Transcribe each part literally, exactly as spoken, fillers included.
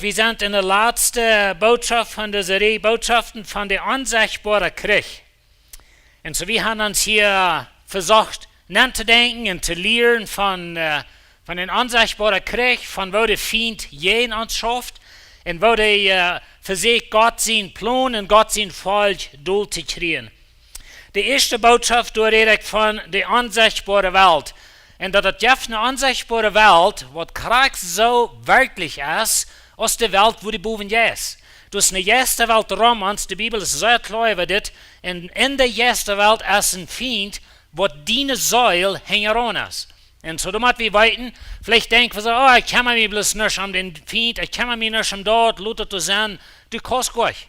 Wie sent en de latste Bootschoft von dise Rieej Bootschoften von de onsechtboare Kjrich. Un soo, wie haben ons hia vesocht notodenkjen un to lieren von, äh, von dän onsechtboaren Kjrich, von woo de Fient jäajen ons schauft un woo dee, äh, vesieekjt Gott sien Plon un Gott sien Volkj dol to kjrieen. De ieeschte Bootschoft, doa räd ekj von de onsechtboare Welt. Un daut et jeft eene onsechtboare Welt, waut krakjt soo werkjlich es, aus de Welt, wua du bowen jeist. Doa es eene Jeistawelt rom ons, de Bibel es sea kloa äwa dit. Un en de Jeistawelt es een Fient, waut diene Seel hinjaraun es. Un soo, doa mott wie weeten, veleicht denkj wie soo: "Oh, ekj kjemma mie bloos nich om dän Fient, ekj kjemma mie nich om daut, lot daut doa sennen." Du kaust nich.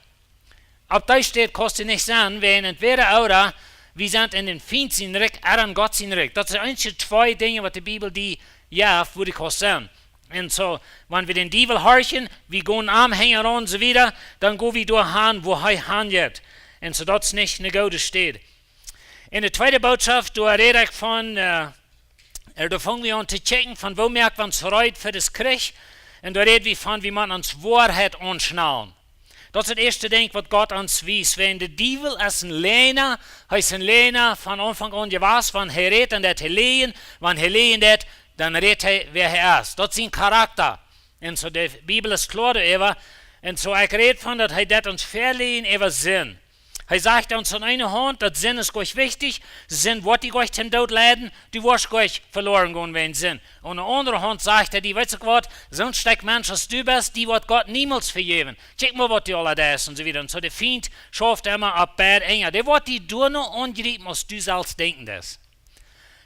Opp dee Städ kaust du nich sennen, wiels entwäda ooda wie sent en dän Fient sien Rikj ooda en Gott sien Rikj. Daut sent eensje twee Dinja, waut de Bibel die jeft, wua du kaust sennen. Un soo, wan wie dän Diewel horchen, wie gonen am hinjaraun un soo wieda, dan go wie doa han, wua hee han jeit. Un soo, daut es nich eene goode Städ. En de tweede Bootschoft, doa räd ekj von, äh, äh, doa fung wie aun to kjikjen, von woo moak wie ons reed fa dän Kjrich. Un doa räd wie von, wie motten ons Woarheit aunschnallen. Daut es daut ieeschte Dinkj, waut Gott ons wiest. Wiels de Diewel es een Läajna, hee es een Läajna von Aunfank aun jewast, wan hee rät, dan deit hee läajen, wan hee läajen deit, dan rät hee, wäa hee es. Daut es sien Charakta. Un soo, de Bibel es kloa doaräwa. Un soo, ekj räd von, daut hee deit ons väaläajen äwa Sind. Hee sajcht ons aun eene Haunt, daut Sind es nich wichtich, Sind woat die nich tom Doot leiden, du woascht nich veloren gonen wäajen Sind. Aun de aundre Haunt sajcht hee die: "Weetst du waut, soon Stekj Mensch aus du best, die woat Gott niemols vejäwen. Kjikj mol, waut du aules deist," un soo wieda. Un soo, de Fient schauft emma opp beid Enj. Dee woat die doano aungriepen, aus du selfst denkjen deist.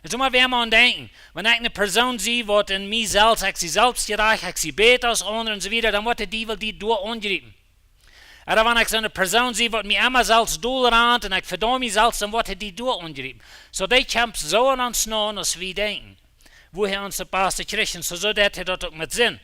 Un soo mott wie emma aun denkjen, wan ekj eene Persoon sie, waut en mie selfst, ekj sie selfstjerajcht, ekj sie bäta aus aundre un soo wieda, dan woat de Diewel die doa aungriepen. Ooda wan ekj soone Persoon sie, waut mie emma selfst dol rant un ekj vedaum mie selfst, dan woat hee die doa aungriepen. Soo, dee kjemt soo aun ons no, aus wie denkjen, wua hee ons opp baste kjrieen. Soo, soo deit hee daut uk met Sind.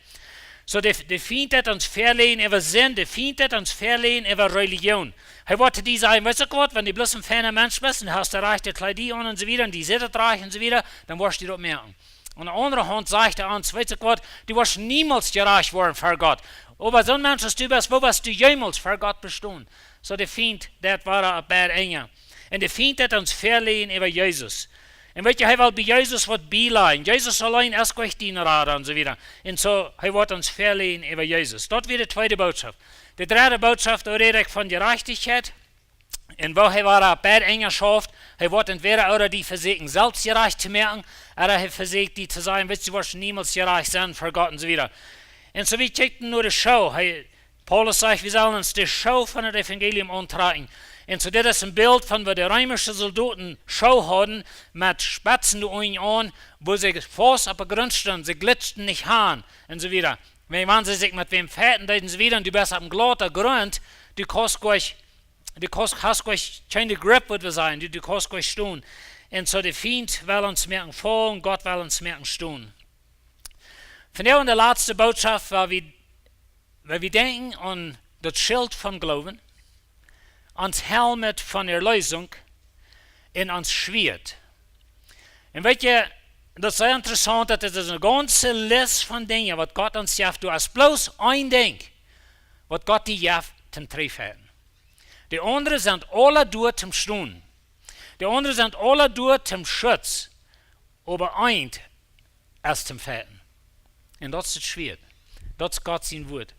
Soo, de, de Fient deit ons väaläajen äwa Sind, de Fient deit ons väaläajen äwa Relijoon. Hee woat die sajen: "Weetst du waut, wan du bloos een feina Mensch best un hast de rajchte Kjleeda aun un soo wieda, un die sitt rajcht un soo wieda, dan woascht du daut moaken." Aun de aundre Haunt sajcht hee ons: "Weetst du waut, du woascht niemols jerajcht woaren ver Gott. Oba soon Mensch aus du best, woo woascht du jemols ver Gott bestonen?" Soo, de Fient deit woare opp beid Enj. Un de Fient deit ons väaläajen äwa Jesus. Un weetst du, hee well bie Jesus waut bielajen. Jesus auleen es nich dien Rada un soo wieda. Un soo, hee woat ons väaläajen äwa Jesus. Daut wia de tweede Bootschoft. De dredde Bootschoft, doa räd ekj von Jerajchtichkjeit. Un woo hee woare opp beid Enj schauft, hee woat entwäda ooda die vesieekjen selfst jerajcht to moaken, ooda hee vesieekjt die to sajen: "Weetst du, du woascht niemols jerajcht sennen ver Gott," un soo wieda. Un soo, wie kjikjten no de Schoo. Hee, Paulus sajcht, wie sellen ons de Schoo von daut Evangelium auntrakjen. Un soo, dit es een Bilt von waut de reemische Soldoten Schoo hauden met Spetsen doa unjen aun, wua see faust opp de Grunt stunden, see glitschten nich han, un soo wieda. Wan, wan see sikj met wäm fechten deeden, un soo wieda, un du best opp een glauten Grunt, du kaust nich, du kaust, hast nich, kjeene Grip, waut wie sajen, du, du kaust nich stonen. Un soo, de Fient well ons moaken faulen, Gott well ons moaken stonen. Vondoag en de latste Bootschoft, wua wie, wua wie denkjen aun daut Schilt vom Gloowen, ons Helm von Erlösung un ons Schwieet. Un weetst du, daut es sea interessaunt, daut et es eene gaunze List von Dinja, waut Gott ons jeft. Doa es bloos een Dinkj, waut Gott die jeft toom Trigj fajchten. De aundre sent aule doa toom Stonen. De aundre sent aule doa toom Schutz. Oba eent es toom Fajchten. Un daut es daut Schwieet. Daut es Gott sien Wuat.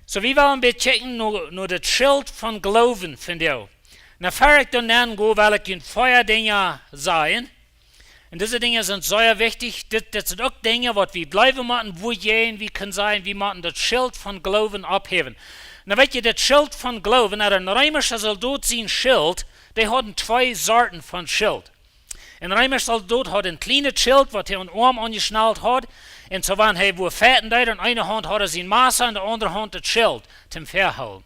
Soo, wie wellen een bät kjikjen no, no daut Schilt vom Gloowen vondoag. Nu, ver ekj doa nenn go, well ekj junt een poa Dinja sajen. Un dise Dinja sent sea wichtich. Dit, dit sent uk Dinja, waut wie jleewen motten, wua wie kjennen sajen, wie motten daut Schilt vom Gloowen opphäwen. Nu, weetst du, daut Schilt vom Gloowen, no een reemischa Soldot sien Schilt, dee hauden twee Sorten von Schilt. Een reemischa Soldot haud een kjlienet Schilt, waut hee aum Oarm aunjeschnalt haud. Un soo, wan hee wua fajchten deed, en eene Haunt haud hee sien Massa, en de aundre Haunt daut Schilt, toom väahoolen.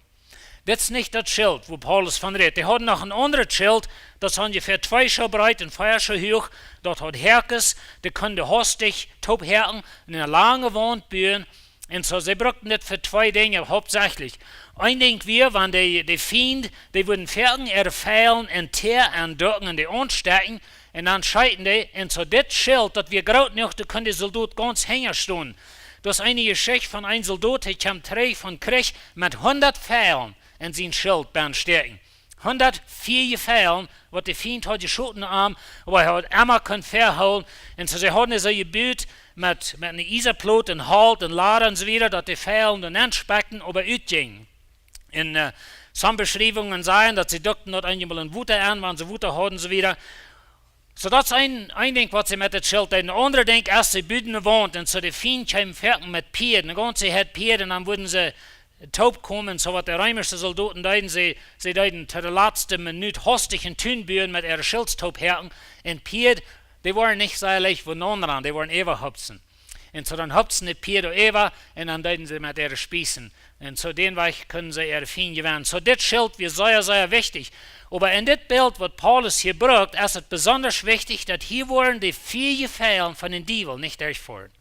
Dit es nich daut Schilt, wua Paulus von rät. Dee hauden noch een aundret Schilt, daut es onjefäa twee Schoo breet un vea Schoo huach. Daut haud Häakes, dee kunnen dee hastich toop häaken un eene lange Waunt buen. Un soo, see brukten dit fa twee Dinja hauptsächlich. Een Dinkj wia, wan de, de Fiend, dee wudden fajchten, äare Fielen en Tea aunducken un dee aunstekjen, un dan scheeten dee, un soo dit Schilt, daut wia groot jenuach, doa kunn de Soldot gaunz hinja stonen. Daut es eene Jeschicht von een Soldot, hee kjeem trigj von Kjrich met hundat Fielen en sien Schilt bennen stäakjen. Hundat Fielen, waut de Fient haud jeschoten aun am, oba hee haud emma kunt vehoolen. Un soo, see hauden soo jebut met, met eene Iesaplot un Holt un Lada un soo wieda, daut de Fielen doa nenn spekjten, oba utjinjen. Un äh, some Beschriewungen sajen, daut see dukjten daut eenjemol en Wota aun, wan see Wota hauden, soo wieda. Soo daut es een, een Dinkj, waut see met daut Schilt deeden. Een aundret Dinkj es, see buden eene Waunt, un soo de Fient kjeemen foaken met Pieed. Dan gaunz see haud Pieed, un dan wudden see toopkomen, soo waut de reemische Soldoten deeden. See, see deeden to de latste Minut haustich een Tun buen met äare Schilts toophoaken. Un Pieed, dee wieren nich sea leicht, wua no ran, dee wieren äwahupsen. Un soo dan hupsten de Pieed äwa un dan deeden see met äare Spiessen. Un soo dän Wajch kunnen see äare Fient jewennen. Soo dit Schilt wia sea, sea wichtich. Oba en dit Bilt, waut Paulus hia brukt, es et besondasch wichtich, daut hia woaren de Fielen von dän Diewel nich derchfoaren.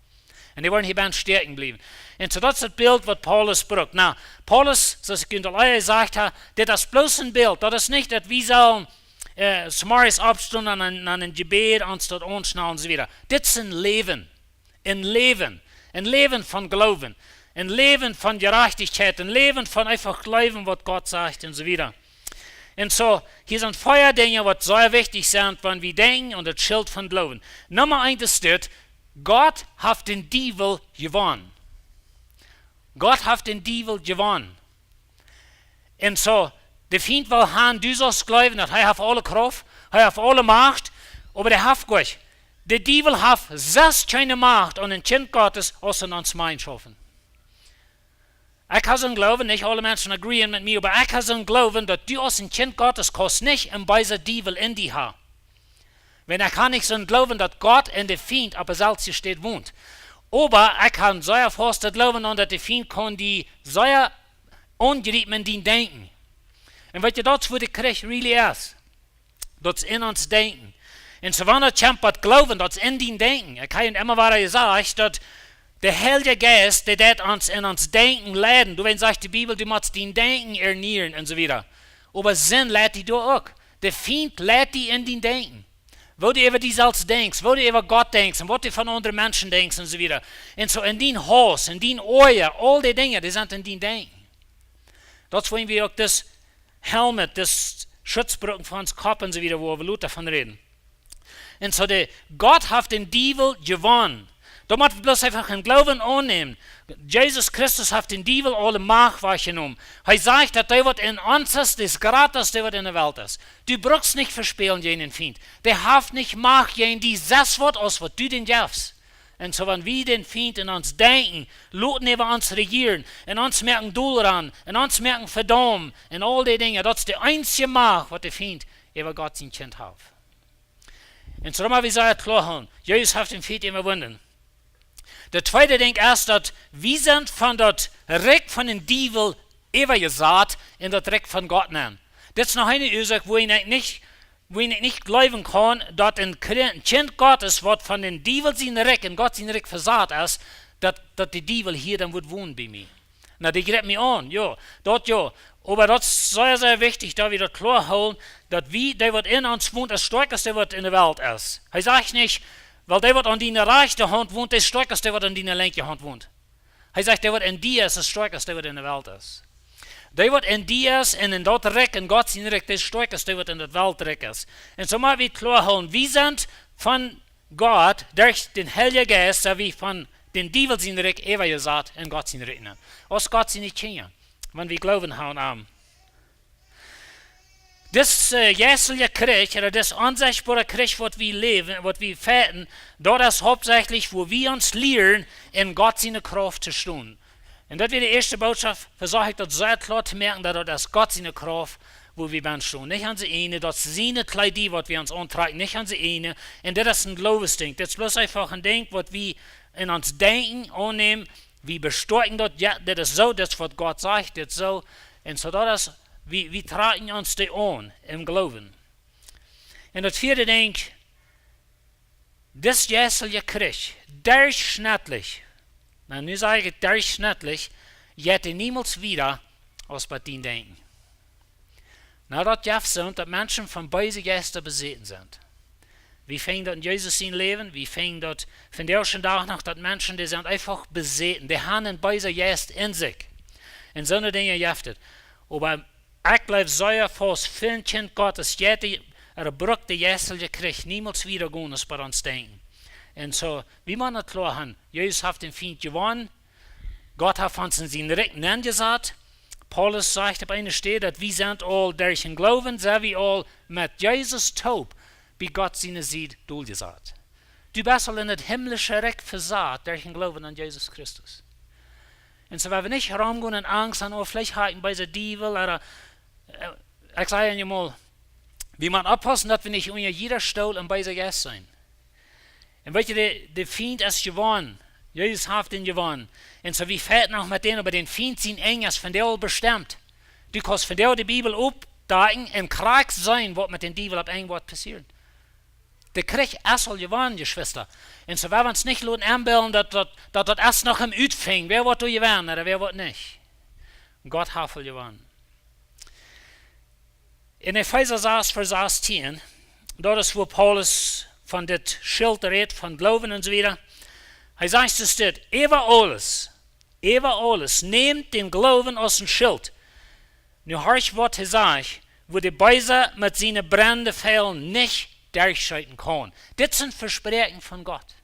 Un dee woaren hia bennen stäakjen bliewen. Un soo daut es et Bilt, waut Paulus brukt. Nu, Paulus, soo aus ekj junt aul ea jesajcht hab, dit es bloos een Bilt. Daut es nich, daut wie sellen äh, zemorjes oppstonen un, un, un Jebäd ons daut aunschnauwen un soo wieda. Dit es een Läwen. Een Läwen. Een Läwen von Gloowen. Een Läwen von Jerajchtichkjeit. Een Läwen von eefach jleewen, waut Gott sajcht un soo wieda. Un soo, hia sent vea Dinja, waut sea wichtich sent, wan wie denkjen aun daut Schilt von Gloowen. Numma eent es dit: Gott haft dän Diewel jewonnen. Gott haft dän Diewel jewonnen. Un soo, de Fient well han, du saust jleewen, daut hee haft aule Krauft, hee haft aule Macht, oba dee haft goanich. De Diewel haft sest kjeene Macht aun een Kjint Gottes, aus aun ons Menschen. Ekj hab soon Gloowen, nich aule Menschen agreeen met mie, oba ekj hab soon Gloowen, daut du aus een Kjint Gottes kaust nich een beesa Diewel en die han. Wan ekj hab nich soon Gloowen, daut Gott un de Fient opp de selwje Städ wont. Oba ekj hab een sea fasten Gloowen aun, daut de Fient kaun die sea aungriepen en dien Denkjen. Un weetst du, daut es wua de Kjrich really es. Daut es en ons Denkjen. Un soo wan daut kjemt waut Gloowen, daut es en dien Denkjen. Ekj hab emma wada jesajcht, daut de Heilje Jeist, dee deit ons en ons Denkjen leiden. Doawäajen sajcht de Bibel, du motst dien Denkjen ernieren un soo wieda. Oba Sind leit die doa uk. De Fient leit die en dien Denkjen. Woo du äwa die selfst denkjst, woo du äwa Gott denkjst un waut du von aundre Menschen denkjst un soo wieda. Un soo en dien Hauss, en dien Oaja, aul dee Dinja, dee sent en dien Denkjen. Daut es wuarom wie uk dis Helm, dis Schutz brucken fa ons Kopp un soo wieda, wua wie lota von räden. Un soo de, Gott haft dän Diewel jewonnen. Daut mott wie bloos eefach em Gloowen aunnämen. Jesus Christus haft dän Diewel aule Macht wajchjenomen. Hee sajcht, daut dee, waut en ons es, dee es jrata aus dee, waut en de Welt es. Du brukst nich vespälen jäajen dän Fient. Dee haft nich Macht jäajen die, sest waut, aus waut du dän jefst. Un soo wan wie dän Fient en ons Denkjen loten äwa ons rejieren, un ons moaken dol ran, un ons moaken vedaumen, un aul dee Dinja, daut es de eensje Macht, waut de Fient äwa Gott sien Kjint haft. Un soo mott wie daut kloa haben. Jesus haft dän Fient äwawunnen. Daut tweede Dinkj es, daut wie sent von daut Rikj von dän Diewel äwajesat en daut Rikj von Gott nenn. Dit es noch eene Uasoak, wua ekj nich, wua ekj nich jleewen kaun, daut een Kjri-, een Kjint Gottes, waut von dän Diewel sien Rikj en Gott sien Rikj vesat es, daut, daut de Diewel hia dan woat wonen bie mie. Nu, dee jript mie aun, jo, daut jo. Oba daut es sea, sea wichtich, daut wie daut kloa hoolen, daut wie, dee waut en ons wont, es stoakja aus dee waut en de Welt es. Hee sajcht nich, wiels dee waut aun diene rajchte Haunt wont, es stoakja aus dee waut aun diene lenkje Haunt wont. Hee sajcht, dee waut en die es, es stoakja aus dee waut en de Welt es. Dee waut en die es un en daut Rikj, en Gott sien Rikj, dee es stoakja aus dee waut en daut Weltrikj es. Un soo mott wie kloa hoolen, wie sent von Gott, derch dän Heiljen Jeist, sent wie von dän Diewel sien Rikj äwajesat en Gott sien Rikj nenn. Aus Gott siene Kjinja, wan wie Gloowen haben aun am. Dis, äh, jeistelje Kjrich, ooda dis onsechtboare Kjrich, waut wie läwen, waut wie fechten, daut es hauptsächlich, wua wie ons lieren, en Gott siene Krauft to stonen. Un daut wia de ieeschte Bootschoft, vesocht ekj daut sea kloa to moaken, daut daut es Gott siene Krauft, wua wie bennen stonen. Nich onse ieejne, daut es siene Kjleeda, waut wie ons auntrakjen, nich onse ieejne. Un dit es een Gloowesdinkj. Dit es bloos eefach een Dinkj, waut wie en ons Denkjen aunnämen, wie bestoakjen daut, jo, dit es soo, dit es waut Gott sajcht, dit es soo. Un soo daut es, wie, wie trakjen ons dee aun em Gloowen. Un daut vieede Dinkj, dis jeistelje Kjrich, derchschnittlich, nu, nu saj ekj derchschnittlich, jeit dee niemols wieda aus bie dien Denkjen. Nu, daut jeft soo, daut Menschen von beese Jeista besäten sent. Wie finjen daut en Jesus sien Läwen, wie finjen daut vondoag dän Dach noch, daut Menschen, dee sent eefach besäten, dee haben een beesen Jeist en sikj. Un soone Dinja jeft et. Oba ekj jleew sea faust, väl Kjinja Gottes, jeit dee, ea brukt de jeistelje Kjrich niemols wieda gonen aus bie ons denkjen. Un soo, wie motten daut kloa haben, Jesus haft dän Fient jewonnen, Gott haft ons en sien Rikj nenjesat. Paulus sajcht opp eene Städ, daut wie sent aul derch dän Gloowen, sent wie aul met Jesus toop bie Gott siene Sied doljesat. Du best aul en daut himmlische Rikj vesat derch dän Gloowen aun Jesus Christus. Un soo, wan wie nich romgonen en Angst haben, oh, veleicht ha ekj een beesen Diewel, oda, äh, ekj saj je mol, wie motten oppaussen, daut wie nich unja jieda Stool een beesen Jeist sent. Un weet jie, de, de Fient es jewonnen. Jesus haft dän jewonnen. Un soo, wie fajchten noch met dän, oba dän Fient sien Enj es vondoag bestemt. Du kaust vondoag de Bibel oppdakjen un krakjt seenen, waut met dän Diewel opp eemol woat passieren. De Kjrich es aul jewonnen, Jeschwista. Un soo, wan wie ons nich loten enbillen, daut, daut, daut, daut es noch em Utfinjen, wäa woat doa jewennen, oda wäa woat nich. Gott haft aul jewonnen. En Efeesa sas, Varsch sastieen, daut es, wua Paulus von dit Schilt rät, von Gloowen un soo wieda. Hee sajcht, es dit, äwa aules, äwa aules, nämt dän Gloowen aus een Schilt. Nu horcht, waut hee sajcht, wua de Beesa met siene brennende Fiela nich derchscheeten kaun. Dit sent Vespräakjen von Gott.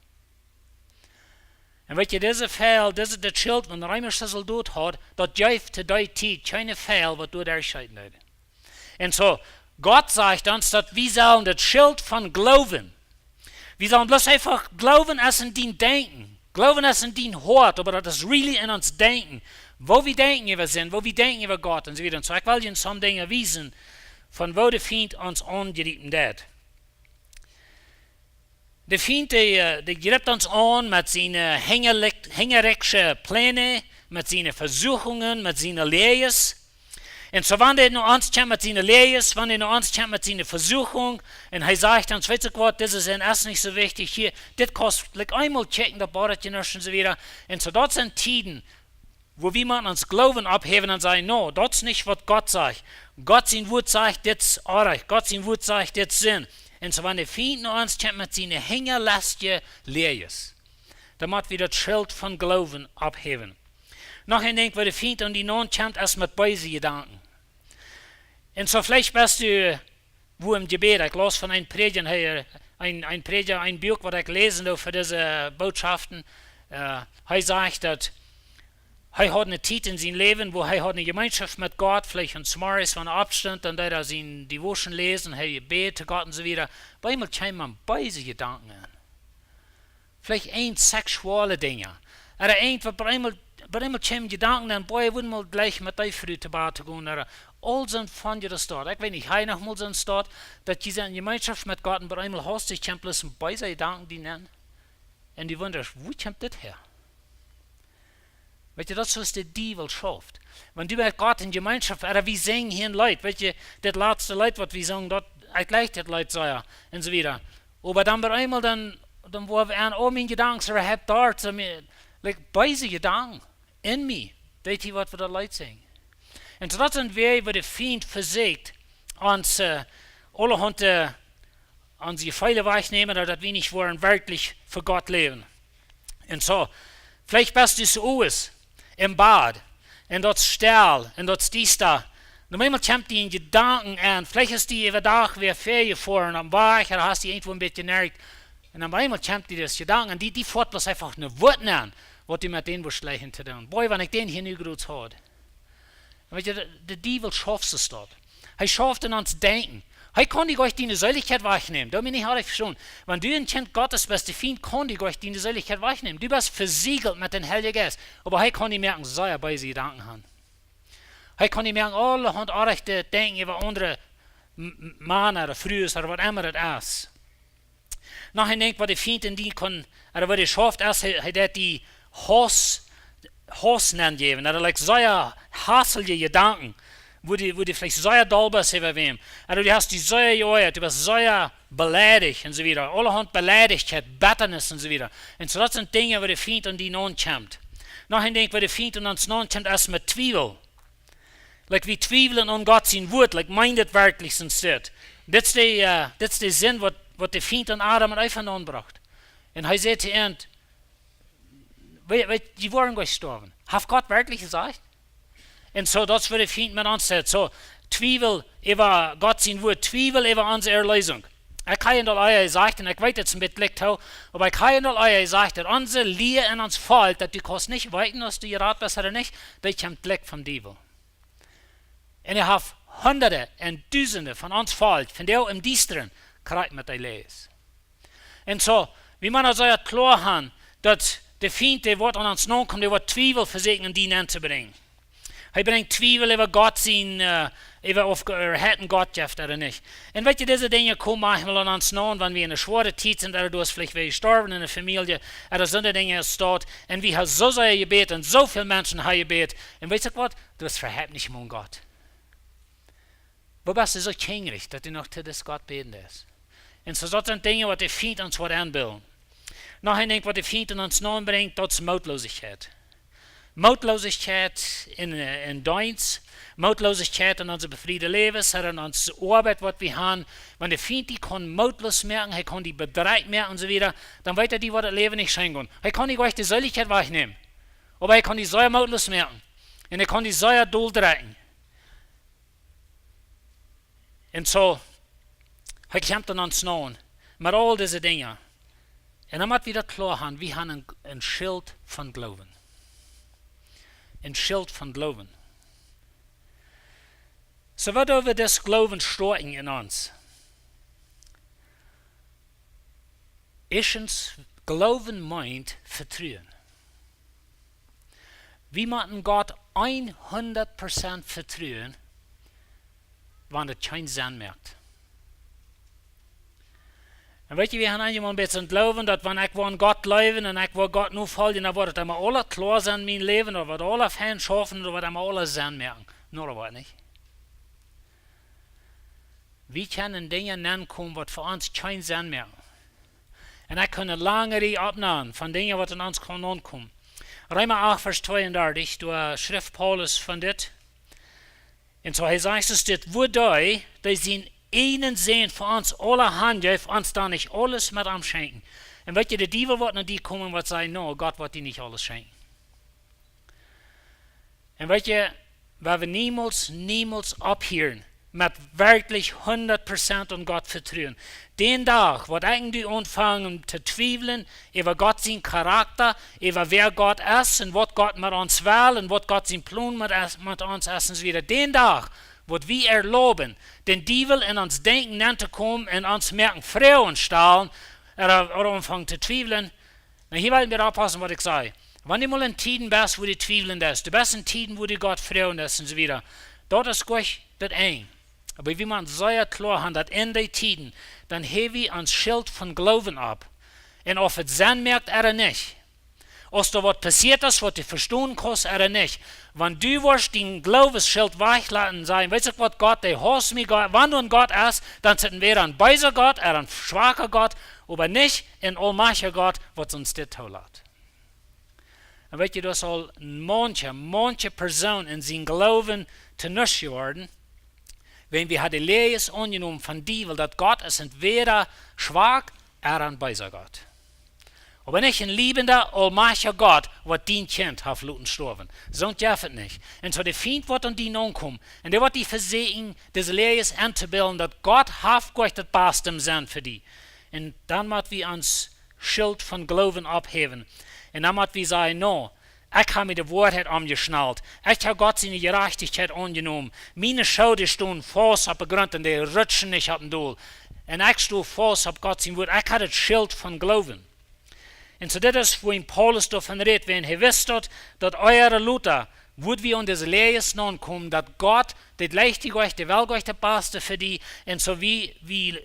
Un weet jie, dise Fiela, dise, dit Schilt, waut een reemischa Soldot haud, daut jeef to dee Tiet kjeene Fiela, waut doa derchscheeten deeden. Un soo, Gott sajcht ons, daut wie sellen daut Schilt von Gloowen, wie sellen bloos eefach Gloowen es en dien Denkjen. Gloowen es en dien Hoat, oba daut es really en ons Denkjen. Woo wie denkjen äwa Sind, woo wie denkjen äwa Gott un soo wieda. Un soo, ekj well junt some Dinja wiesen, von woo de Fient ons aungriepen deit. De Fient, dee, äh, dee griept ons aun met siene, äh, hinjarik-, hinjarikjsche Pläne, met siene Vesuchungen, met siene Läajes. Un soo, wan dee no ons kjemt met siene Läajes, wan dee no ons kjemt met siene Vesuchung, un hee sajcht ons, weetst du waut, dise Sind es nich soo wichtich hia, dit kaust, like, eemol checken, daut bodat je nuscht un soo wieda. Un soo, daut sent Tieden, wua wie motten ons Gloowen opphäwen un sajen, no, daut es nich, waut Gott sajcht. Gott sien Wuat sajcht, dit es oajch. Gott sien Wuat sajcht, dit es Sind. Un soo, wan de Fient no ons kjemt met siene hinjalestje Läajes, dan mott wie daut Schilt von Gloowen opphäwen. Noch een Dinkj, wua de Fient aun die naun kjemt, es met beese Jedanken. Un soo, veleicht best du, wua em Jebäd, ekj laus von een Prädja, hee, een, een Prädja, een Buak, waut ekj läsen doo fa dise Bootschoften. Äh, hee sajcht, daut hee haud eene Tiet en sien Läwen, wua hee haud eene Jemeenschoft met Gott, veleicht aun zemorjes, wan hee oppstunt, dan deed hee sien Devotion läsen, hee bäd to Gott un soo wieda. Opp eemol kjeemen am beese Jedanken aun. Veleicht een seksuelle Dinja. Oda een waut opp eemol, opp eemol kjeemen Jedanken aun, boy, ekj wudd mol jlikj met dee Fru to Bad gonen. Oda aul soon von june Staut. Ekj weet nich, hab jie noch mol soon Staut, daut jie sent en Jemeenschoft met Gott un opp eemol haustich kjemt bloos een beesa Jedanken die nenn. Un du wundasch, wua kjemt dit häa? Weetst du, daut es soo aus de Diewel schauft. Wan du met Gott en Jemeenschoft, oda wie sinjen hia een Leet, weetst du, dit latste Leet, waut wie sungen, daut, ekj jlikj dit Leet sea, un soo wieda. Oba dan opp eemol, dan, dan woa wie aun, oh, miene Jedanken, soo, hab doa, soo, mie, like, beese Jedanken en mie, deed hee, waut wie daut Leet sinjen. Un soo, daut sent Wäaj, wua de Fient vesieekjt, ons, äh, aulahaunt, äh, onse Jefeele wajchnämen, daut wie nich woaren werkjlich fa Gott läwen. Un soo, veleicht best du soo aus em Bad, un daut es stell, un daut es diesta. Opp eemol kjemt die een Jedanken aun, veleicht es die äwa Dach wada väajefoaren aum Wajch, oda hast die irjentwua een bät jenerkt. Un opp eemol kjemt die daut Jedanken, un die, die foat bloos eefach een Wuat aun, waut du met dän wurscht jlikjen to doonen. Boy, wan ekj dän hia nu groots haud. Weetst du, de, de Diewel schauft soo daut. Hee schauft en ons Denkjen. Hee kaun die goanich diene Seelichkjeit wajchnämen. Doo mie nich oajch vestonen. Wan du een Kjint Gottes best, de Fient kaun die goanich diene Seelichkjeit wajchnämen. Du best vesieejelt met dän Heiljen Jeist. Oba hee kaun die moaken sea beese Jedanken haben. Hee kaun die moaken aulahaunt oajch denkjen äwa aundre M-, M-, Mana oda Frues oda waut emma daut es. Noch een Dinkj, waut de Fient en die kaun, oda waut hee schauft, es, hee, hee deit die Hauss, Hauss nenjäwen. Daut es, like, sea hausje Jedanken, wua du, wua du veleicht sea doll best äwa wäm. Oda du hast die sea jeoajat, du best sea beleidicht un soo wieda. Aulahaunt Beleidichkjeit, Bettanis un soo wieda. Un soo, daut sent Dinja, wua de Fient aun die naun kjemt. Noch een Dinkj, wua de Fient aun ons naun kjemt, es met Twiewel. Like, wie twiewlen aun Gott sien Wuat, like, meent et werkjlich soo aus dit? Dit es de, äh, dit es de Sind, waut waut de Fient aun Adam un Eva aunbrocht. Un hee säd to an: "Weet, weet, dee woaren jlikj stoawen." Haft Gott werkjlich jesajcht? Un soo, daut es waut de Fient met ons deit. Soo, Twiewel äwa Gott sien Wort, Twiewel äwa onse Erleesunk. Ekj hab junt aul ea jesajcht, un ekj weet, daut es een bät jlikj too, oba ekj hab junt aul ea jesajcht, daut onse Lia un ons Volkj, daut du kaust nich weeten, aus du jerat best ooda nich, daut kjemt jlikj vom Diewel. Un hee haft Hunderte un Dusende von ons Volkj, von dee em Diestren, krakjt met dee Läajes. Un soo, wie motten daut kloa haben, daut de Fient, dee woat aun ons nokomen, dee woat Twiewel vesieekjen en die nenn to brinjen. Hee brinjt Twiewel äwa Gott sien, äh, äwa auf Go-, äh, hee een Gott jeft ooda nich. Un weet jie, dise Dinja komen maunchmol aun ons no, wan wie en eene schwoare Tiet sent, ooda du hast veleicht wäa jestorwen en de Famielje, ooda soone Dinja es daut. Un wie haben soo sea jebät un soo väl Menschen haben jebät. Un weetst du waut? Du hast vehebt nich mol Gott. Woo best du soo kjinjrich, daut du noch to dis Gott bäden deist? Un soo, daut sent Dinja, waut de Fient ons woat enbillen. Noch een Dinkj, waut de Fient aun ons nenn brinjt, daut es Mootlosigkeit. Mootlosigkeit en, äh, en Deenst, Mootlosigkeit en onse befriede Läwes, en onse Oabeit, waut wie haben. Wan de Fient die kaun mootloos moaken, hee kaun die bedrekjt moaken un soo wieda, dan weet hee die, waut daut Läwen nich scheen jeit. Hee kaun die nich de Seelichkjeit wajchnämen, oba hee kaun die sea mootloos moaken. Un hee kaun die sea doll drekjen. Un soo, hee kjemt aun ons no met aul dise Dinja. Un dan mott wie daut kloa haben, wie haben een, een Schilt von Gloowen. Een Schilt von Gloowen. Soo, waut doo wie dis Gloowen stoakjen en ons? Ieeschtens, Gloowen meent Vetruen. Wie motten Gott hundat Prozent vetruen, wan daut kjeen Senn moakt. Un weet jie, wie haben eenjemol een bät Gloowen, daut wan ekj woa aun Gott jleewen un ekj woa Gott nofoljen, dan woat daut emma aules kloa sennen en mien Läwen, ooda woat aules fein schaufen, ooda woat emma aules Senn moaken. Nä, daut woat nich. Wie kjennen Dinja nenkomen, waut fa ons kjeen Senn moaken. Un ekj kaun eene lange Rieej oppnämen von Dinja, waut en ons kaun aunkomen. Reema acht, Varsch tweeundartich, doa schrift Paulus von dit. Un soo, hee sajcht ons dit: "Wuaderch dee sienen eenen Sän fa ons aule hanjeef, ons dan nich aules met am schenkjen?" Un weet jie, de Diewel woat no die komen, woat sajen: "Nä, Gott woat die nich aules schenkjen." Un weet jie, wie woaren niemols, niemols opphieren met werkjlich hundat Prozent aun Gott vetruen. Dän Dach, waut ekj un du aunfangen to twiewlen äwa Gott sien Charakta, äwa wäa Gott es un waut Gott met ons well un waut Gott sien Plon met es-, met ons es un soo wieda. Dän Dach, waut wie erlauben, dän Diewel en ons Denkjen nenn to komen un ons moaken Froagen stalen, ooda, ooda aunfangen to twiewlen. Nu, hia well wie oppaussen, waut ekj saj. Wan du mol en Tieden best, wua du twiewlen deist, du best en Tieden, wua du Gott froagen deist un soo wieda, daut es goot, daut Enj. Oba wie motten sea kloa haben, daut en dee Tieden, dan hab wie ons Schilt von Gloowen opp. Un auf et Senn moakt ooda nich, aus doa waut passieet es, waut du vestonen kaust ooda nich, wan du woascht dien Gloowesschilt wajchlaten, sajen: "Weetst du waut, Gott, dee hausst mie, Gott, wan doa een Gott es, dan es et entwäda een beesa Gott, ooda een schwaka Gott, oba nich een aulmajchtja Gott, waut ons dit toolat." Un weet jie, daut es aul manche, manche Persoon en sienen Gloowen to nuscht jeworden, wan wie haben de Läajes aunjenomen von Diewel, daut Gott es entwäda schwak ooda een beesa Gott. Oba nich een liebenda, aulmajchtja Gott, waut dien Kjint haft loten stoawen. Soont jeft et nich. Un soo de Fient woat aun die nokomen. Un dee woat die vesieekjen, dise Läajes entobillen, daut Gott haft goot daut baste em Senn fa die. Un dan mott wie ons Schilt von Gloowen opphäwen. Un dan mott wie sajen: "Nä, ekj hab mie de Woarheit aunjeschnallt. Ekj hab Gott siene Jerajchtichkjeit aunjenomen. Miene Schoo, dee stonen faust opp dän Grunt un dee rutschen nich opp un dol. Un ekj sto faust opp Gott sien Wort. Ekj hab daut Schilt von Gloowen." Un soo dit es, wua Paulus doavon rät, wan hee wist daut, daut ea ooda lota, wudd wie aun dise Läajes nokomen, daut Gott, dit leicht die goot, dee well goot daut baste fa die, un soo wie, wie,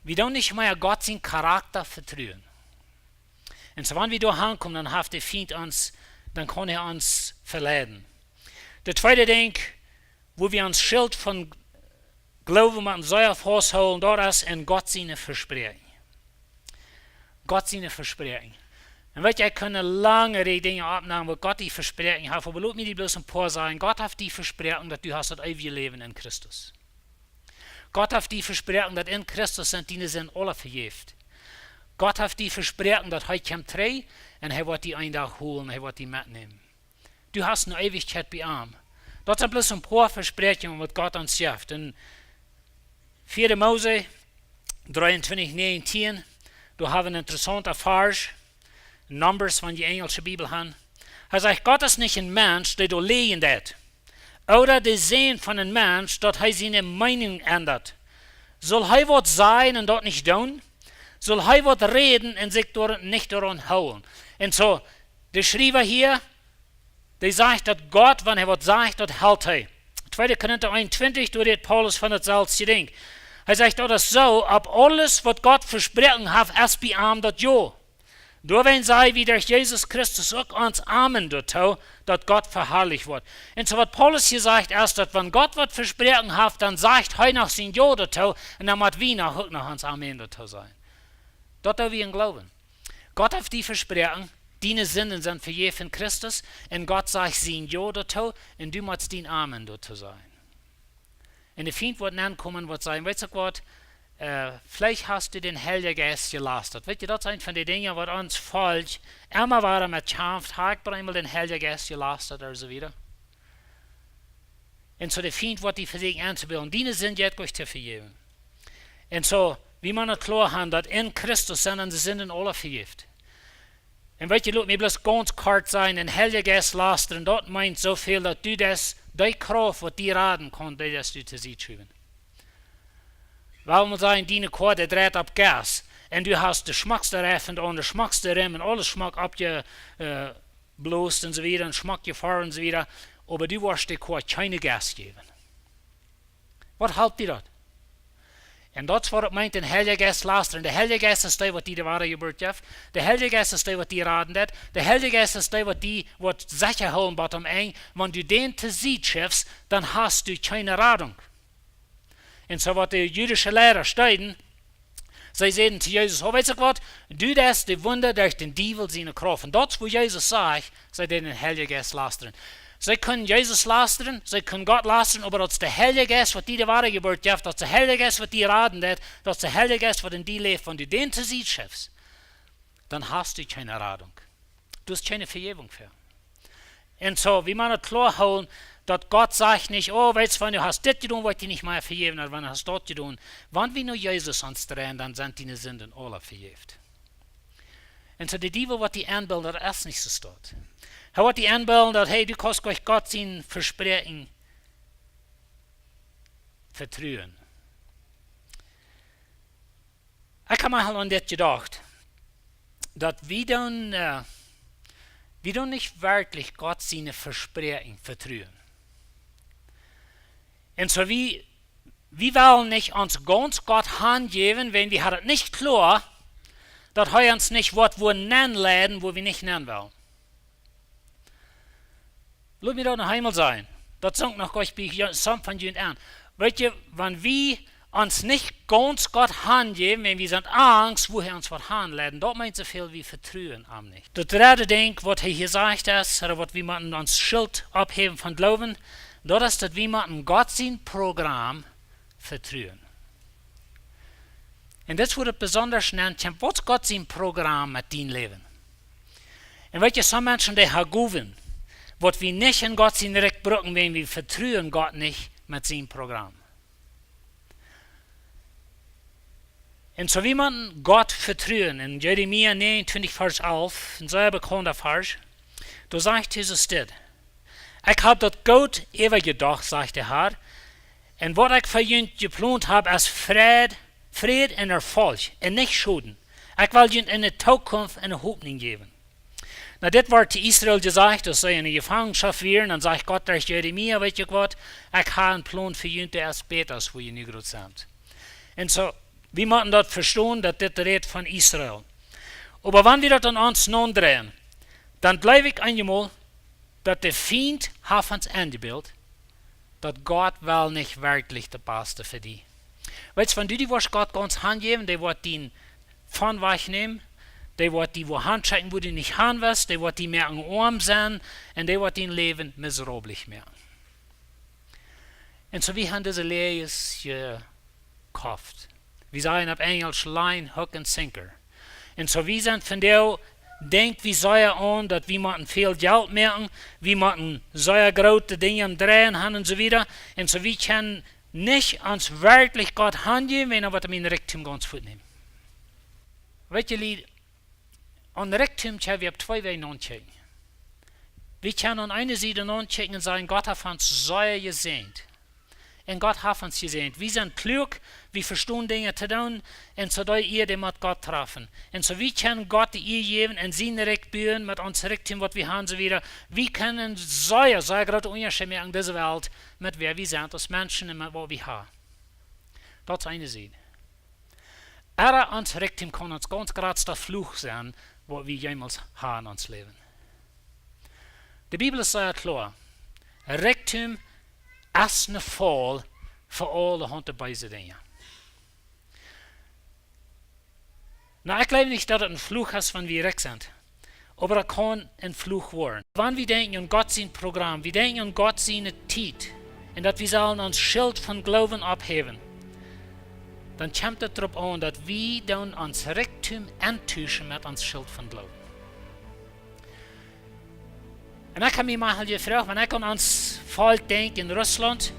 wie doonen nich mea Gott sien Charakta vetruen. Un soo, wan wie doa aunkomen, dan haft de Fient ons, dan kaun hee ons veleiden. De tweede Dinkj, wua wie ons Schilt von Gloowen motten sea fausthoolen, daut es en Gott siene Vespräakjen. Gott siene Vespräakjen. Un weet jie, ekj kunn eene lange Rieej Dinja oppnämen, waut Gott die vespräakjen haft, oba lot mie die bloos een poa sajen. Gott haft die vesproaken, daut du hast daut eewje Läwen en Christus. Gott haft die vesproaken, daut en Christus sent diene Sinden aula vejäft. Gott haft die vesproaken, daut hee kjemt trigj un hee woat die een Dach holen, hee woat die metnämen. Du hast eene Eewichkjeit bie am. Daut sent bloos een poa Vespräakjungen, waut Gott ons jeft. En vieede Mose dreeuntwintich näajentieen, doa hab wie een interessaunten Varsch, Numbers, wan jie enjelsche Bibel han. Hee sajcht: "Gott es nich een Mensch, dee doa läajen deit, ooda de Sän von een Mensch, daut hee siene Meenunk endat. Saul hee waut sajen un daut nich doonen? Saul hee waut räden un sikj doa nich doaraun hoolen?" Un soo, de Schriewa hia, dee sajcht, daut Gott, wan hee waut sajcht, daut helt hee. Tweede Korinta eenuntwintich, doa rät Paulus von daut selwje Dinkj. Hee sajcht, daut es soo, opp aules, waut Gott vesproaken haft, es bie am daut Jo. Doawäajen saj wie derch Jesus Christus uk ons Amen doatoo, daut Gott veharlicht woat. Un soo waut Paulus hia sajcht, es, daut wan Gott waut vesproaken haft, dan sajcht hee noch sien Jo doatoo, un dan mott wie noch uk noch ons Amen doatoo sajen. Daut doo wie em Gloowen. Gott haft die vesproaken, diene Sinden sent vejäft en Christus, un Gott sajcht sien Jo doatoo, un du motst dien Amen doatoo sajen. Un de Fient woat aunkomen, woat sajen: "Weetst uk waut, äh, veleicht hast du dän Heiljen Jeist jelastat." Weet jie, daut es eent von de Dinja, waut ons Volkj emma wada met kjamft: "Hab ekj bie eemol dän Heiljen Jeist jelastat?" ooda soo wieda. Un soo de Fient woat die vesieekjen entobillen, diene Sind jeit Gott to vejäwen. Un soo, wie motten daut kloa han, daut en Christus sent onse Sinden aula vejäft. Un weet jie, lot mie bloos gaunz kort sajen, dän Heiljen Jeist lastren, daut meent soo väl, daut du deist, dee Krauft, waut die raden kaun, dee deist du to Sied schuwen. Well wie sajen, diene Koa, dee dreit opp Gas. Un du hast de schmockste Reifen aun, de schmockste Rim un aules schmock oppje-, äh, bloos un soo wieda un schmock jefoaren un soo wieda, oba du woascht de Koa kjeen Gas jäwen. Waut halpt die daut? Un daut es waut et meent, dän Heiljen Jeist lastren. De Heilje Jeist es dee, waut die de woare Jeburt jeft. De Heilje Jeist es dee, waut die raden deit. De Heilje Jeist es dee, waut die woat secha hoolen bat aum Enj. Wan du dän to Sied schufst, dan hast du kjeene Radunk. Un soo waut de jüdische Liera deeden, see säden to Jesus: "Oh, weetst uk waut? Du deist de Wunda derch dän Diewel siene Krauft." Un daut es, wua Jesus sajcht, see deeden dän Heiljen Jeist lastren. See kunnen Jesus lastren, see kunnen Gott lastren, oba daut es de Heilje Jeist, waut die de woare Jeburt jeft, daut es de Heilje Jeist, waut die raden deit, daut es de Heilje Jeist, waut en die läft. Wan du dän to Sied schufst, dan hast du kjeene Radunk. Du hast kjeene Vejäwunk fa. Un soo, wie motten daut kloa hoolen, daut Gott sajcht nich: "Oh, weetst, wan du hast dit jedonen, woa ekj die nich mea vejäwen, ooda wan du hast daut jedonen." Wan wie no Jesus ons dreien, dan sent diene Sinden aula vejäft. Un soo, de Diewel woat die enbillen, daut es nich soo, staut. Hee woat die enbillen, daut, hey, du kaust nich Gott sien Vespräakjen vetruen. Ekj hab mie aul aun dit jedocht, daut wie dan, äh, wie dan nich werkjlich Gott siene Vespräakjen vetruen. Un soo wie, wie wellen nich ons gaunz Gott hanjäwen, wan wie haben daut nich kloa, daut hee ons nich woat wua nenleiden, wua wie nich nen wellen. Lot mie daut noch eemol sajen. Daut sunk noch jlikj bie jo-, some von junt aun. Weetst, wan wie ons nich gaunz Gott hanjäwen, wan wie sent angst, wua hee ons woat hanleiden, daut meent soo väl, wie vetruen am nich. Daut dredde Dinkj, waut hee hia sajcht, es, ooda waut wie motten ons Schilt opphäwen von Gloowen, daut es, daut wie motten Gott sien Program vetruen. Un dit woat besonda nennt, waut es Gott sien Program met dien Läwen? Un weetst, some Menschen, dee haben Gowen, waut wie nich en Gott sien Rikj brucken, wan wie vetruen Gott nich met sien Program. Un soo wie motten Gott vetruen. En Jeremia näajenuntwintich, Varsch alf, een sea bekaunda Varsch, doa sajcht Jesus dit: "Ekj hab daut Goot äwajedocht, sajcht de Herr, un waut ekj fa junt jeplont hab, es Fräd, Fräd un Erfolg un nich Schoden. Ekj well junt eene Tookunft un eene Hopninj jäwen." Nu, dit woat to Israel jesajcht, aus see enne Jefangenschoft wieren, dan sajcht Gott derch Jeremia: "Weetst uk waut, ekj hab een Plon fa junt, dee es bäta aus wua jie nu jrod sent." Un soo, wie motten daut vestonen, daut dit rät von Israel. Oba wan wie daut aun ons nodreien, dan jleew ekj eenjemol, daut de Fient haft ons enjebilt, daut Gott well nich werkjlich daut Baste fa die. Weetst, wan du die woascht Gott gaunz hanjäwen, dee woat die von wajchnämen, dee woat die wua hanschekjen, wua du nich han west, dee woat die moaken oam sennen, un dee woat dien Läwen miserabel moaken. Un soo, wie haben dise Läajes je-, Koft. Wie sajen opp Enjlisch line, hook and sinker. Un soo wie sent vondoag, denkj wie sea aun daut wie motten väl Jelt moaken, wie motten sea groote Dinja aum Dreien han un soo wieda. Un soo wie kjennen nich ons werkjlich Gott hanjäwen, wan wie mien Rikjdom gaunz fuatnämen. Weet jie, Lied, aun Rikjdom kjenn wie opp twee Wäaj aunkjikjen. Wie kjennen aun eene Sied aunkjikjen un sajen: Gott haft ons sea jesäajent. Un Gott haft ons jesäajent. Wie sent kluak, wie vestonen Dinja to doonen, un soo dee Ea, dee mott Gott trafen. Un soo wie kjennen Gott de Ea jäwen un sien Rikj buen met ons Rikjdom, waut wie han, soo wieda. Wie kjennen sea, sea groote Unjascheet moaken en dise Welt, met wäa wie sent aus Menschen un met waut wie han. Daut es eene Sied. Ea ons Rikjdom kaun ons gaunz jratsta Fluch sennen, waut wie jemols han en ons Läwen. De Bibel es sea kloa. Rikjdom es ne Faul fa aulahaunt beese Dinja. Nu, ekj jleew nich daut et een Fluch es, wan wie rikj sent. Oba daut kaun een Fluch woaren. Wan wie denkjen aun Gott sien Program, wie denkjen aun Gott siene Tiet, un daut wie sellen ons Schilt von Gloowen opphäwen, dan kjemt et doaropp aun, daut wie dan ons Rikjdom entuschen met ons Schilt von Gloowen. Un ekj hab mie mol jefroacht, wan ekj aun ons Volkj denkj en Russlaunt,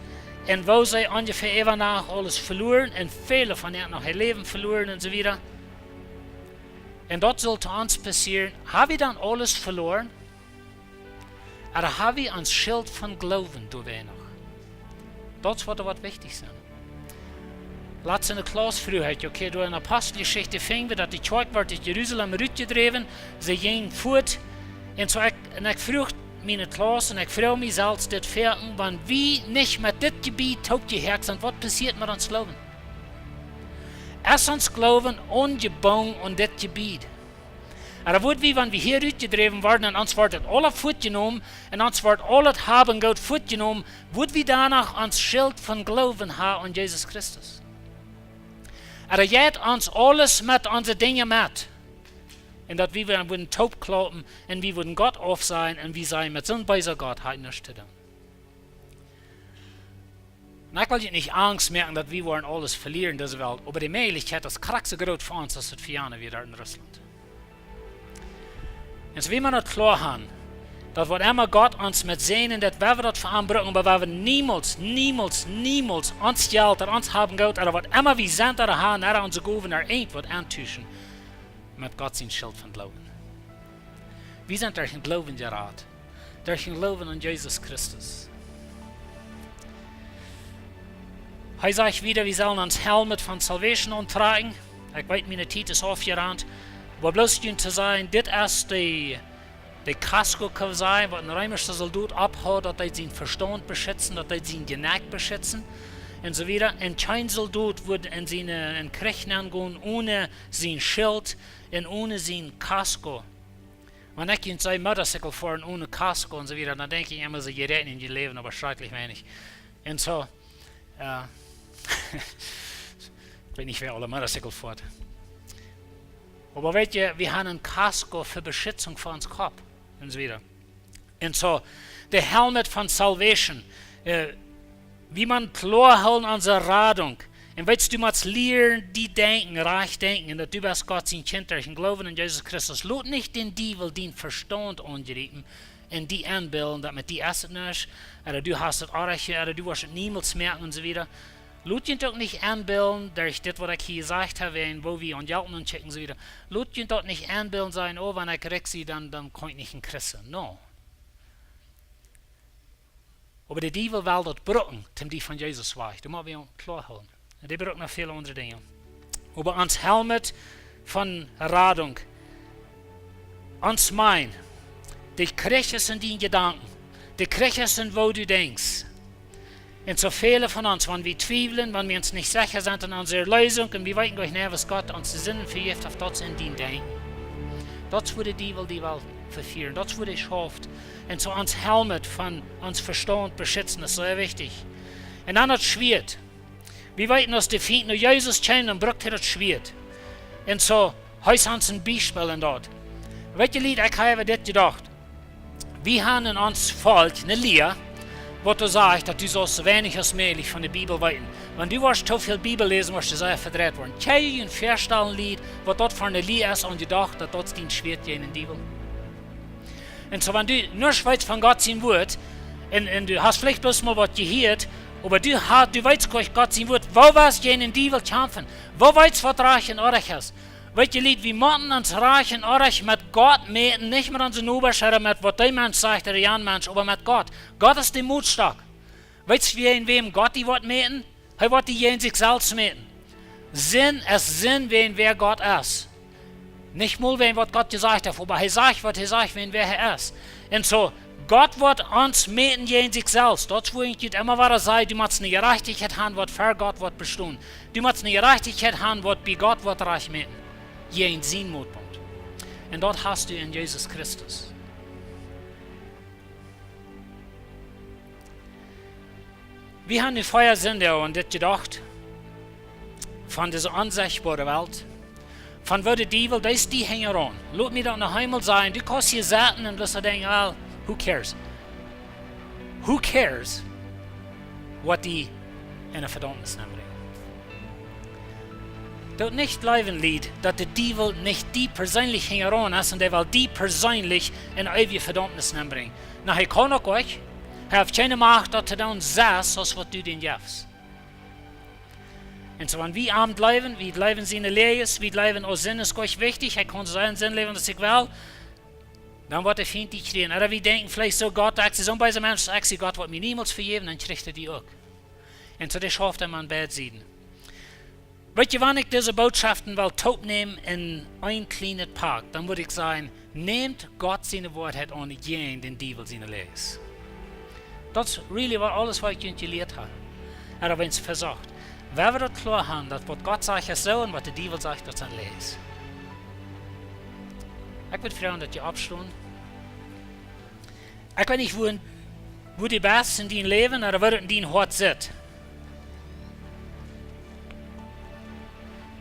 un woo see onjefäa äwa Nacht aules veloaren, un väle von an noch äa Läwen veloaren un soo wieda. Un daut sull to ons passieren, ha wie dan aules veloaren? Ooda ha wie ons Schilt von Gloowen doabie noch? Daut es waut, waut wichtich es. Latst enne Klauss fruach ekj, okay, doa en Aposteljeschicht finj wie, daut de Kjoakj wort ut Jerusalem rutjedräwen, see jinjen fuat. Un soo ekj, un ekj fruach miene Klauss un ekj fruach mie selfst dit: Wan wie nich met dit Jebied toopjehäakt sent, waut passieet met ons Gloowen? Es ons Gloowen aunjebungen aun dit Jebied? Ooda wudd wie, wan wie hia rutjedräwen worden un ons wort daut aules fuatjenomen un ons wort aulet Hab un Goot fuatjenomen, wudd wie dan noch ons Schilt von Gloowen han aun Jesus Christus? Ooda jeit ons aules met onse Dinja met? Un daut wie dan wudden toopklaupen un wie wudden Gott aufsajen un wie sajen: Met soon beesa Gott ha ekj nuscht to doonen. Un ekj well junt nich Angst moaken, daut wie woaren aules velieren en dise Welt, oba de Mäajlichkjeit es krakjt soo groot fa ons aus et fa jane wia doa en Russlaunt. Un soo wie wie daut kloa han, daut waut emma Gott ons met säajnen deit, wie woaren daut fa am brucken, oba wie woaren niemols, niemols, niemols ons Jelt ooda ons Hab un Goot ooda waut emma wie sent ooda han, ooda onse Gowen ooda irjent waut auntuschen met Gott sien Schilt von Gloowen. Wie sent derch dän Gloowen jerat. Derch dän Gloowen aun Jesus Christus. Hee sajcht wieda, wie sellen ons Helm von Salvation auntrakjen. Ekj weet, miene Tiet es aufjerant. Oba bloos junt to sajen, dit es de, de Casco, kaun wie sajen, waut een reemischa Soldot opphaud, daut deed sien Vestaunt beschitzen, daut deed sien Jnakj beschitzen, un soo wieda. Un kjeen Soldot wudd en siene, en Kjrich nengonen one sien Schilt un one sien Casco. Wan ekj junt see Motorcycle foaren one Casco un soo wieda, dan denkj ekj emma soo, jie räden en jun Läwen oba schrakjlich weinich. Un soo, äh, ekj weet nich, wäa aule Motorcycle foat. Oba weet jie, wie han een Casco fa Beschitzung fa ons Kopp un soo wieda. Un soo, de Helm von Salvation, äh, wie wie kloa hoolen onse Radunk. Un weetst, du motst lieren, die denkjen, rajcht denkjen, un daut du best Gott sien Kjint derch dän Gloowen aun Jesus Christus. Lot nich dän Diewel dien Vestaunt aunjriepen un die enbillen, daut met die es et nuscht, ooda du hast et oajch, ooda du woascht et niemols moaken un soo wieda. Lot junt uk nich enbillen, derch dit waut ekj hia jesajcht hab, un woo wie aun Jelt aunschekjen un soo wieda. Lot junt daut nich enbillen, sajen: Oh, wan ekj rikj sie, dan, dan kaun ekj nich een Christ sennen. No. Oba de Diewel well daut brucken, om die von Jesus wajch. Daut mott wie ons kloa hoolen. Un dee brukt noch väl aundre Dinja. Oba ons Helm von Radunk, ons Mind, de Kjrich es en diene Jedanken, de Kjrich es en woo du denkjst. Un soo väle von ons, wan wie twiewlen, wan wie ons nich secha sent aun onse Erleesunk, un wie weeten goanich, waut Gott ons de Sinden vejeft haft, daut es en dien Denkjen. Daut es woo de Diewel die well vefieren, daut es woo dee schauft. Un soo ons Helm von ons Vestaunt beschitzen es sea wichtich. Un dan daut Schwieet. Wie weeten, aus de Fient no Jesus kjeem, dan brukt hee daut Schwieet. Un soo, hee es ons een Biespel en daut. Weet jie, Lied, ekj hab dit jedocht. Wie han en ons Volkj ne Lia, Waut doa sajcht, daut du saust soo weinich aus mäajlich von de Bibel weeten. Wan du woascht too väl Bibel läsen, woascht du sea vedreit woaren. Kjenn jie junt väastalen, Lied, waut daut fa eene Lia es, aun jedocht, daut daut dien Schwieet jäajen dän Diewel? Un soo, wan du nuscht weetst von Gott sien Wuat, un, un du hast veleicht bloos mol waut jehieet, oba du hast, du weetst goanich Gott sien Wuat, woo woascht du jäajen dän Diewel kjamfen? Woo weetst waut rajcht un orrajcht es? Weet jie, Lied, wie motten ons rajcht un orrajcht met Gott mäten, nich met onse Nobasch ooda met waut dee Mensch sajcht ooda jana Mensch, oba met Gott. Gott es de Motstock. Weetst du, wäajen wäm Gott die woat mäten? Hee woat die jäajen sikj selfst mäten. Sind es Sind, wäajen wäa Gott es. Nich mol wäajen waut Gott jesajcht haft, oba hee sajcht waut hee sajcht, wäajen wäa hee es. Un soo, Gott woat ons mäten jäajen sikj selfst. Daut es wuarom ekj emma wada saj, du motst ne Jerajchtichkjeit han, waut ver Gott woat bestonen. Du motst ne Jerajchtichkjeit han, waut bie Gott woat rajcht mäten. Jäajen sien Motpunkt. Un daut hast du en Jesus Christus. Wie haben nu vea Sindach aun dit jedocht, von dise onsechtboare Welt, von woo de Diewel, dee es die hinjaraun. Lot mie daut noch eemol sajen, du kaust hia sitten un bloos denkjen: "Well, who cares?" Who cares, waut die en de Vedaumnis nenbrinjt? Daut nich jleewen, Lied, daut de Diewel nich die perseenlich hinjaraun es un dee well die perseenlich en eewje Vedaumnis nenbrinjen. Na, hee kaun uk nich. Hee haft kjeene Macht, daut to doonen, sest aus waut du dän jefst. Un soo, wan wie aum jleewen, wie jleewen siene Läajes, wie jleewen, oh, Sind es goanich wichtich, ekj kaun soo sea en Sind läwen aus ekj well, dan woat de Fient die kjrieen. Ooda wie denkjen veleicht soo: "Gott, ekj sie soon beesa Mensch, ekj sie, Gott woat mie niemols vejäwen", dan kjricht hee die uk. Un soo, dee schauft emma aun beid Sieden. Weet jie, wan ekj dise Bootschoften well toopnämen en een kjlienet Pak, dan mott ekj sajen: Nämt Gott siene Woarheit aun jäajen dän Diewel siene Läajes. Daut es really waut aules, waut ekj junt jelieet hab. Ooda wan eena vesocht, wan wie daut kloa haben, daut waut Gott sajcht es soo un waut de Diewel sajcht, daut sent Läajes. Ekj wudd froagen, daut jie oppstonen. Ekj weet nich, wua, wua du best en dien Läwen, ooda waut en dien Hoat sitt.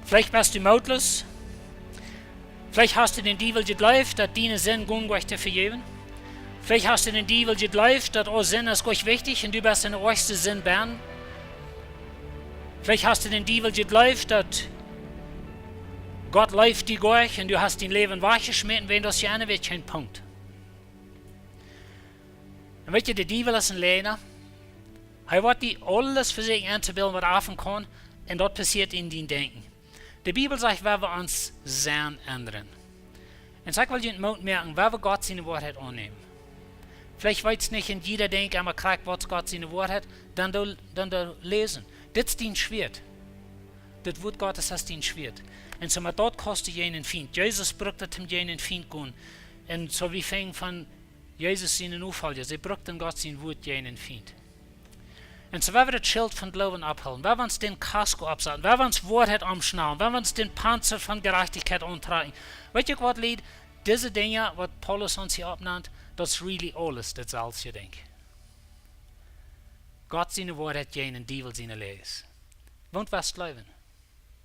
Veleicht best du mootloos. Veleicht hast du dän Diewel jejleeft, daut diene Sind goanich to vejäwen. Veleicht hast du dän Diewel jejleeft, daut, oh, Sind es goanich wichtich un du best en de oajchste Sind bennen. Veleicht hast du dän Diewel jejleeft, daut Gott leeft die goanich un du hast dien Läwen wajchjeschmäten, wäajen daut es je een wichtja Punkt. Un weet jie, de Diewel es een Läajna. Hee woat die aules vesieekjen entobillen, waut hee kaun, un daut passieet en dien Denkjen. De Bibel sajcht, wan wie ons Senn endren. Un soo, ekj well junt Moot moaken, wan wie Gott siene Woarheit aunnämen. Veleicht weetst nich en jieda Dinkj emma krakjt, waut es Gott siene Woarheit, dan doo, dan doo läsen. Dit es dien Schwieet. Daut Wuat Gottes es dien Schwieet. Un soo met daut kaust du jäajen dän Fient. Jesus brukt daut, om jäajen dän Fient to gonen. Un soo wie finjen von Jesus siene Nofolja, see brukten Gott sien Wuat jäajen dän Fient. Un soo, wan wie daut Schilt von Gloowen opphoolen, wan wie ons dän Kasko oppsaten, wan wie ons Woarheit omschnauren, wan wie ons dän Panza von Jerajchtichkjeit auntrakjen. Weet jie waut, Lied? Dise Dinja, waut Paulus ons hia oppnant, daut es really aules daut selwje Dinkj. Gott siene Woarheit jäajen dän Diewel siene Läajes. Woont woascht jleewen?